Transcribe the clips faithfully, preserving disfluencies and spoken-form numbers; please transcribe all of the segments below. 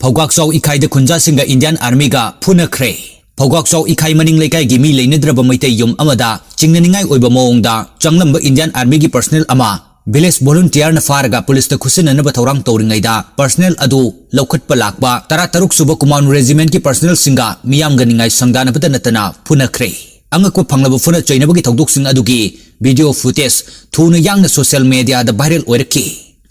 ꯐꯧꯒꯥꯛꯆꯥꯎ ꯏꯈꯥꯏꯗ ꯈꯨꯟꯖꯥꯁꯤꯡꯒ Indian Armyꯒ ꯐꯨꯅꯈ꯭ꯔꯦ꯫ ꯐꯧꯒꯥꯛꯆꯥꯎ ꯏꯈꯥꯏ ꯃꯅꯤꯡ ꯂꯩꯀꯥꯏꯒꯤ ꯃꯤ ꯂꯩꯅꯗ꯭ꯔꯕ ꯃꯩꯇꯩ ꯌꯨꯝ ꯑꯃꯗ ꯆꯤꯡꯅꯅꯤꯡꯉꯥꯏ ꯑꯣꯏꯕ ꯃꯑꯣꯡꯗ ꯆꯪꯂꯝꯕ Indian Armyꯒꯤ personnel ꯑꯃ village volunteerꯅ ꯐꯥꯔꯒ ꯄꯨꯂꯤꯁꯇ ꯈꯨꯠꯁꯤꯟꯅꯅꯕ ꯊꯧꯔꯥꯡ ꯇꯧꯔꯤꯉꯩꯗ personnel ꯑꯗꯨ ꯂꯧꯈꯠꯄ ꯂꯥꯛꯄ ꯇꯔꯥꯇꯔꯨꯛ ꯁꯨꯕ Commando Regimentꯀꯤ personnelꯁꯤꯡꯒ ꯃꯤꯌꯥꯝꯒ ꯅꯤꯡꯉꯥꯏ ꯁꯪꯗꯥꯅꯕꯇ ꯅꯠꯇꯅ ꯐꯨꯅꯈ꯭ꯔꯦ꯫ ꯑꯉꯛꯄ ꯐꯪꯂꯕ ꯐꯨꯅ ꯆꯩꯅꯕꯒꯤ ꯊꯧꯗꯣꯛꯁꯤꯡ ꯑꯗꯨꯒꯤ video footage ꯊꯨꯅ ꯌꯥꯡꯅ social mediaꯗ viral ꯑꯣꯏꯔꯛꯈꯤ꯫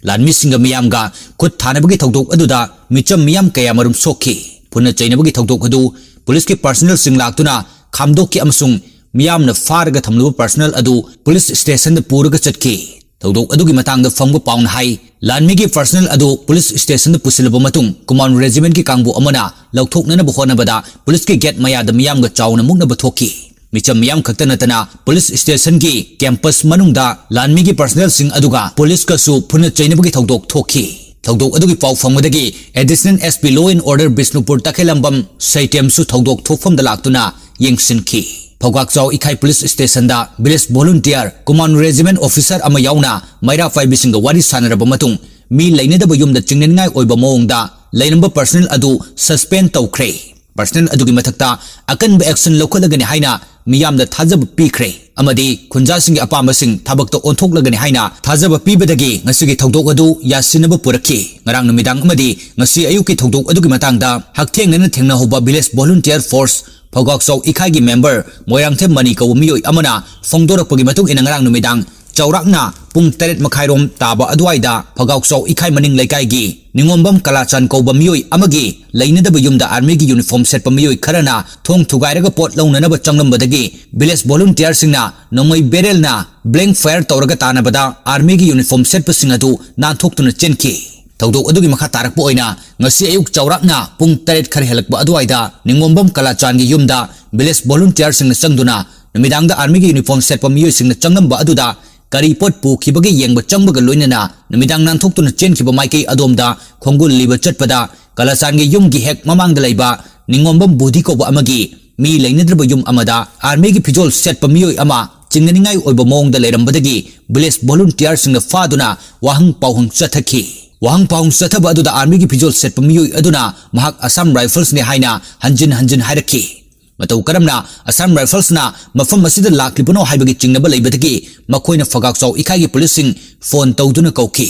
ꯂꯥꯟꯃꯤꯁꯤꯡꯒ ꯃꯤꯌꯥꯝꯒ ꯈꯨꯠ ꯊꯥꯅꯕꯒꯤ ꯊꯧꯗꯣꯛ ꯑꯗꯨꯗ ꯃꯤꯆꯝ ꯃꯤꯌꯥꯝ ꯀꯌꯥꯃꯔꯨꯝ ꯁꯣꯛꯈꯤ꯫ ꯐꯨꯅ ꯆꯩꯅꯕꯒꯤ ꯊꯧꯗꯣꯛ ꯑꯗꯨ ꯄꯨꯂꯤꯁꯀꯤ personnelꯁꯤꯡ ꯂꯥꯛꯇꯨꯅ ꯈꯥꯝꯗꯣꯛꯈꯤ ꯑꯃꯁꯨꯡ ꯃꯤꯌꯥꯝꯅ ꯐꯥꯔꯒ ꯊꯝꯂꯨꯕ personnel ꯑꯗꯨ ꯄꯨꯂꯤꯁ stationꯗ ꯄꯨꯔꯒ ꯆꯠꯈꯤ꯫ ꯊꯧꯗꯣꯛ ꯑꯗꯨꯒꯤ ꯃꯇꯥꯡꯗ ꯐꯪꯕ ꯄꯥꯎꯅ ꯍꯥꯏ, ꯂꯥꯟꯃꯤꯒꯤ personnel ꯑꯗꯨ ꯄꯨꯂꯤꯁ stationꯗ ꯄꯨꯁꯤꯜꯂꯕ ꯃꯇꯨꯡ Commando Regimentꯀꯤ ꯀꯥꯡꯕꯨ ꯑꯃꯅ ꯂꯧꯊꯣꯛꯅꯅꯕ ꯍꯣꯠꯅꯕꯗ ꯄꯨꯂꯤꯁꯀꯤ gate ꯃꯌꯥꯗ ꯃꯤꯌꯥꯝꯒ ꯆꯥꯎꯅ ꯃꯨꯛꯅꯕ ꯊꯣꯛꯈꯤ꯫ ꯃꯤꯆꯝ ꯃꯤꯌꯥꯝ ꯈꯛꯇ ꯅꯠꯇꯅ ꯄꯨꯂꯤꯁ stationꯒꯤ campus ꯃꯅꯨꯡꯗ ꯂꯥꯟꯃꯤꯒꯤ personnelꯁꯤꯡ ꯑꯗꯨꯒ ꯄꯨꯂꯤꯁꯀꯁꯨ ꯐꯨꯅ ꯆꯩꯅꯕꯒꯤ ꯊꯧꯗꯣꯛ ꯊꯣꯛꯈꯤ꯫ ꯊꯧꯗꯣꯛ ꯑꯗꯨꯒꯤ ꯄꯥꯎ ꯐꯪꯕꯗꯒꯤ Additional SP Law and Order Bishnupur ꯇꯈꯦꯂꯝꯕꯝ ꯁꯩꯇꯦꯝꯁꯨ ꯊꯧꯗꯣꯛ ꯊꯣꯛꯐꯝꯗ ꯂꯥꯛꯇꯨꯅ ꯌꯦꯡꯁꯤꯟꯈꯤ꯫ ꯐꯧꯒꯥꯛꯆꯥꯎ ꯏꯈꯥꯏ police stationꯗ village volunteer Commando Regiment officer ꯑꯃ ꯌꯥꯎꯅ ꯃꯩꯔꯥ ꯄꯥꯏꯕꯤꯁꯤꯡꯒ ꯋꯥꯔꯤ ꯁꯥꯟꯅꯔꯕ ꯃꯇꯨꯡ ꯃꯤ ꯂꯩꯅꯗꯕ ꯌꯨꯝꯗ ꯆꯤꯡꯅꯅꯤꯡꯉꯥꯏ ꯑꯣꯏꯕ ꯃꯑꯣꯡꯗ ꯂꯩꯔꯝꯕ personnel ꯑꯗꯨ suspend ꯇꯧꯈ꯭ꯔꯦ꯫ Personnel ꯑꯗꯨꯒꯤ ꯃꯊꯛꯇ ꯑꯀꯟꯕ action ꯂꯧꯈꯠꯂꯒꯅꯤ ꯍꯥꯏꯅ ꯃꯤꯌꯥꯝꯗ ꯊꯥꯖꯕ ꯄꯤꯈ꯭ꯔꯦ ꯑꯃꯗꯤ ꯈꯨꯟꯖꯥꯁꯤꯡꯒꯤ ꯑꯄꯥꯝꯕꯁꯤꯡ ꯊꯕꯛꯇ ꯑꯣꯟꯊꯣꯛꯂꯒꯅꯤ ꯍꯥꯏꯅ ꯊꯥꯖꯕ ꯄꯤꯕꯗꯒꯤ ꯉꯁꯤꯒꯤ ꯊꯧꯗꯣꯛ ꯑꯗꯨ ꯌꯥꯁꯤꯟꯅꯕ ꯄꯨꯔꯛꯈꯤ꯫ ꯉꯔꯥꯡ ꯅꯨꯃꯤꯗꯥꯡ ꯑꯃꯗꯤ ꯉꯁꯤ ꯑꯌꯨꯛꯀꯤ ꯊꯧꯗꯣꯛ ꯑꯗꯨꯒꯤ ꯃꯇꯥꯡꯗ ꯍꯛꯊꯦꯡꯅꯅ ꯊꯦꯡꯅꯍꯧꯕ village volunteer force ꯐꯧꯒꯥꯛꯆꯥꯎ ꯏꯈꯥꯏꯒꯤ member ꯃꯣꯏꯔꯥꯡꯊꯦꯝ ꯃꯅꯤ ꯀꯧꯕ ꯃꯤꯑꯣꯏ ꯑꯃꯅ ꯐꯣꯡꯗꯣꯔꯛꯄꯒꯤ ꯃꯇꯨꯡ ꯏꯟꯅ ꯉꯔꯥꯡ ꯅꯨꯃꯤꯗꯥꯡ ꯆꯥꯎꯔꯥꯛꯅ ꯄꯨꯡ ꯇꯔꯦꯠ ꯃꯈꯥꯏꯔꯣꯝ ꯇꯥꯕ ꯑꯗꯨꯋꯥꯏꯗ ꯐꯒꯥꯎꯆꯥꯎ ꯏꯈꯥꯏ ꯃꯅꯤꯡ ꯂꯩꯀꯥꯏꯒꯤ ꯅꯤꯉꯣꯝꯕꯝ ꯀꯂꯥꯆꯥꯟ ꯀꯧꯕ ꯃꯤꯑꯣꯏ ꯑꯃꯒꯤ ꯂꯩꯅꯗꯕ ꯌꯨꯝꯗ armyꯒꯤ uniform ꯁꯦꯠꯄ ꯃꯤꯑꯣꯏ ꯈꯔꯅ ꯊꯣꯡ ꯊꯨꯒꯥꯏꯔꯒ ꯄꯣꯠ ꯂꯧꯅꯅꯕ ꯆꯪꯂꯝꯕꯗꯒꯤ village volunteerꯁꯤꯡꯅ ꯅꯣꯡꯃꯩ barrelꯅ blank fire ꯇꯧꯔꯒ ꯇꯥꯟꯅꯕꯗ armyꯒꯤ uniform ꯁꯦꯠꯄꯁꯤꯡ ꯑꯗꯨ ꯅꯥꯟꯊꯣꯛꯇꯨꯅ ꯆꯦꯟꯈꯤ꯫ ꯊꯧꯗꯣꯛ ꯑꯗꯨꯒꯤ ꯃꯈꯥ ꯇꯥꯔꯛꯄ ꯑꯣꯏꯅ ꯉꯁꯤ ꯑꯌꯨꯛ ꯆꯥꯎꯔꯥꯛꯅ ꯄꯨꯡ ꯇꯔꯦꯠ ꯈꯔ ꯍꯦꯜꯂꯛꯄ ꯑꯗꯨꯋꯥꯏꯗ ꯅꯤꯉꯣꯝꯕꯝ ꯀꯂꯥꯆꯥꯟꯒꯤ ꯌꯨꯝꯗ village volunteerꯁꯤꯡꯅ ꯆꯪꯗꯨꯅ ꯅꯨꯃꯤꯗꯥꯡꯗ armyꯒꯤ uniform ꯁꯦꯠꯄ ꯃꯤꯑꯣꯏꯁꯤꯡꯅ ꯆꯪꯂꯝꯕ ꯑꯗꯨꯗ ꯀꯔꯤ ꯄꯣꯠ ꯄꯨꯈꯤꯕꯒꯦ ꯌꯦꯡꯕ ꯆꯪꯕꯒ ꯂꯣꯏꯅꯅ ꯅꯨꯃꯤꯗꯥꯡ ꯅꯥꯟꯊꯣꯛꯇꯨꯅ ꯆꯦꯟꯈꯤꯕ ꯃꯥꯏꯀꯩ ꯑꯗꯣꯝꯗ ꯈꯣꯡꯒꯨꯜ ꯂꯤꯕ ꯆꯠꯄꯗ ꯀꯂꯥꯆꯥꯟꯒꯤ ꯌꯨꯝꯒꯤ ꯍꯦꯛ ꯃꯃꯥꯡꯗ ꯂꯩꯕ ꯅꯤꯉꯣꯝꯕꯝ ꯕꯨꯙꯤ ꯀꯧꯕ ꯑꯃꯒꯤ ꯃꯤ ꯂꯩꯅꯗ꯭ꯔꯕ ꯌꯨꯝ ꯑꯃꯗ armyꯒꯤ ꯐꯤꯖꯣꯜ ꯁꯦꯠꯄ ꯃꯤꯑꯣꯏ ꯑꯃ ꯆꯤꯡꯅꯅꯤꯡꯉꯥꯏ ꯑꯣꯏꯕ ꯃꯑꯣꯡꯗ ꯂꯩꯔꯝꯕꯗꯒꯤ village volunteerꯁꯤꯡꯅ ꯐꯥꯗꯨꯅ ꯋꯥꯍꯪ ꯄꯥꯎꯍꯪ ꯆꯠꯊꯈꯤ꯫ ꯋꯥꯍꯪ ꯄꯥꯎꯍꯪ ꯆꯠꯊꯕ ꯑꯗꯨꯗ armyꯒꯤ ꯐꯤꯖꯣꯜ ꯁꯦꯠꯄ ꯃꯤꯑꯣꯏ ꯑꯗꯨꯅ ꯃꯍꯥꯛ Assam Riflesꯅꯤ ꯍꯥꯏꯅ ꯍꯟꯖꯤꯟ ꯍꯟꯖꯤꯟ ꯍꯥꯏꯔꯛꯈꯤ꯫ ꯃꯇꯧ ꯀꯔꯝꯅ Assam Riflesꯅ ꯃꯐꯝ ꯑꯁꯤꯗ ꯂꯥꯛꯂꯤꯕꯅꯣ ꯍꯥꯏꯕꯒꯤ ꯆꯤꯡꯅꯕ ꯂꯩꯕꯗꯒꯤ ꯃꯈꯣꯏꯅ ꯐꯒꯥꯛꯆꯥꯎ ꯏꯈꯥꯏꯒꯤ ꯄꯨꯂꯤꯁꯁꯤꯡ ꯐꯣꯟ ꯇꯧꯗꯨꯅ ꯀꯧꯈꯤ꯫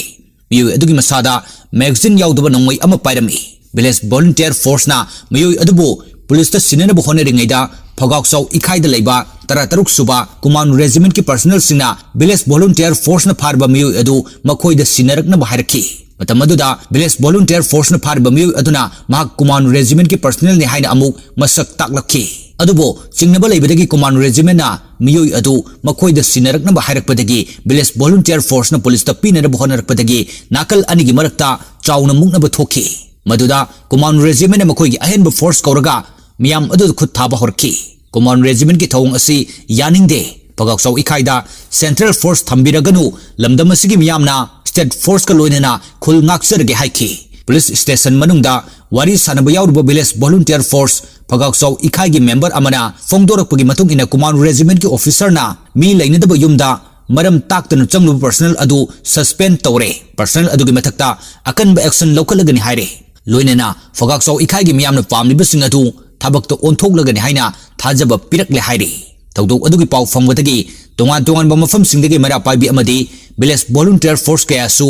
ꯃꯤꯑꯣꯏ ꯑꯗꯨꯒꯤ ꯃꯁꯥꯗ magazine ꯌꯥꯎꯗꯕ ꯅꯣꯡꯃꯩ ꯑꯃ ꯄꯥꯏꯔꯝꯃꯤ꯫ Village Volunteer Forceꯅ ꯃꯤꯑꯣꯏ ꯑꯗꯨꯕꯨ ꯄꯨꯂꯤꯁꯇ ꯁꯤꯟꯅꯅꯕ ꯍꯣꯠꯅꯔꯤꯉꯩꯗ ꯐꯒꯥꯛꯆꯥꯎ ꯏꯈꯥꯏꯗ ꯂꯩꯕ ꯇꯔꯥꯇꯔꯨꯛ ꯁꯨꯕ Command Regimentꯀꯤ personnelꯁꯤꯡꯅ Village Volunteer Forceꯅ ꯐꯥꯔꯕ ꯃꯤꯑꯣꯏ ꯑꯗꯨ ꯃꯈꯣꯏꯗ ꯁꯤꯟꯅꯔꯛꯅꯕ ꯍꯥꯏꯔꯛꯈꯤ꯫ ꯃꯇꯝ ꯑꯗꯨꯗ Village Volunteer Forceꯅ ꯐꯥꯔꯤꯕ ꯃꯤꯑꯣꯏ ꯑꯗꯨꯅ ꯃꯍꯥꯛ Command Regimentꯀꯤ personnelꯅꯤ ꯍꯥꯏꯅ ꯑꯃꯨꯛ ꯃꯁꯛ ꯇꯥꯛꯂꯛꯈꯤ꯫ ꯑꯗꯨꯕꯨ ꯆꯤꯡꯅꯕ ꯂꯩꯕꯗꯒꯤ Command Regimentꯅ ꯃꯤꯑꯣꯏ ꯑꯗꯨ ꯃꯈꯣꯏꯗ ꯁꯤꯟꯅꯔꯛꯅꯕ ꯍꯥꯏꯔꯛꯄꯗꯒꯤ Village Volunteer Forceꯅ ꯄꯨꯂꯤꯁꯇ ꯄꯤꯅꯅꯕ ꯍꯣꯠꯅꯔꯛꯄꯗꯒꯤ ꯅꯥꯀꯜ ꯑꯅꯤꯒꯤ ꯃꯔꯛꯇ ꯆꯥꯎꯅ ꯃꯨꯛꯅꯕ ꯊꯣꯛꯈꯤ꯫ ꯃꯗꯨꯗ Command Regimentꯅ ꯃꯈꯣꯏꯒꯤ ꯑꯍꯦꯟꯕ force ꯀꯧꯔꯒ ꯃꯤꯌꯥꯝ ꯑꯗꯨꯗ ꯈꯨꯠ ꯊꯥꯕ ꯍꯧꯔꯛꯈꯤ꯫ Command Regimentꯀꯤ ꯊꯧꯑꯣꯡ ꯑꯁꯤ ꯌꯥꯅꯤꯡꯗꯦ꯫ ꯐꯒꯥꯛꯆꯥꯎ ꯏꯈꯥꯏꯗ Central Force ꯊꯝꯕꯤꯔꯒꯅꯨ, ꯂꯝꯗꯝ ꯑꯁꯤꯒꯤ ꯃꯤꯌꯥꯝꯅ State Forceꯀ ꯂꯣꯏꯅꯅ ꯈꯨꯜ ꯉꯥꯛꯆꯔꯒꯦ ꯍꯥꯏꯈꯤ꯫ Police station ꯃꯅꯨꯡꯗ ꯋꯥꯔꯤ ꯁꯥꯟꯅꯕ ꯌꯥꯎꯔꯤꯕ Village Volunteer Force ꯐꯒꯥꯛꯆꯥꯎ ꯏꯈꯥꯏꯒꯤ member ꯑꯃꯅ ꯐꯣꯡꯗꯣꯔꯛꯄꯒꯤ ꯃꯇꯨꯡ ꯏꯟꯅ Command Regimentꯀꯤ officerꯅ ꯃꯤ ꯂꯩꯅꯗꯕ ꯌꯨꯝꯗ ꯃꯔꯝ ꯇꯥꯛꯇꯅ ꯆꯪꯂꯨꯕ personnel ꯑꯗꯨ suspend ꯇꯧꯔꯦ꯫ Personnel ꯑꯗꯨꯒꯤ ꯃꯊꯛꯇ ꯑꯀꯟꯕ action ꯂꯧꯈꯠꯂꯒꯅꯤ ꯍꯥꯏꯔꯦ꯫ ꯂꯣꯏꯅꯅ ꯐꯒꯥꯛꯆꯥꯎ ꯏꯈꯥꯏꯒꯤ ꯃꯤꯌꯥꯝꯅ ꯄꯥꯝꯂꯤꯕꯁꯤꯡ ꯑꯗꯨ ꯊꯕꯛꯇ ꯑꯣꯟꯊꯣꯛꯂꯒꯅꯤ ꯍꯥꯏꯅ ꯊꯥꯖꯕ ꯄꯤꯔꯛꯂꯦ ꯍꯥꯏꯔꯤ꯫ ꯊꯧꯗꯣꯛ ꯑꯗꯨꯒꯤ ꯄꯥꯎ ꯐꯪꯕꯗꯒꯤ ꯇꯣꯉꯥꯟ ꯇꯣꯉꯥꯟꯕ ꯃꯐꯝꯁꯤꯡꯗꯒꯤ ꯃꯩꯔꯥ ꯄꯥꯏꯕꯤ ꯑꯃꯗꯤ Village Volunteer Force ꯀꯌꯥꯁꯨ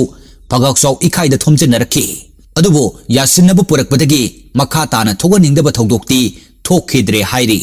ꯐꯒꯥꯛꯆꯥꯎ ꯏꯈꯥꯏꯗ ꯊꯣꯝꯖꯤꯟꯅꯔꯛꯈꯤ꯫ ꯑꯗꯨꯕꯨ ꯌꯥꯁꯤꯟꯅꯕ ꯄꯨꯔꯛꯄꯗꯒꯤ ꯃꯈꯥ ꯇꯥꯅ ꯊꯣꯛꯍꯟꯅꯤꯡꯗꯕ ꯊꯧꯗꯣꯛꯇꯤ ꯊꯣꯛꯈꯤꯗ꯭ꯔꯦ ꯍꯥꯏꯔꯤ꯫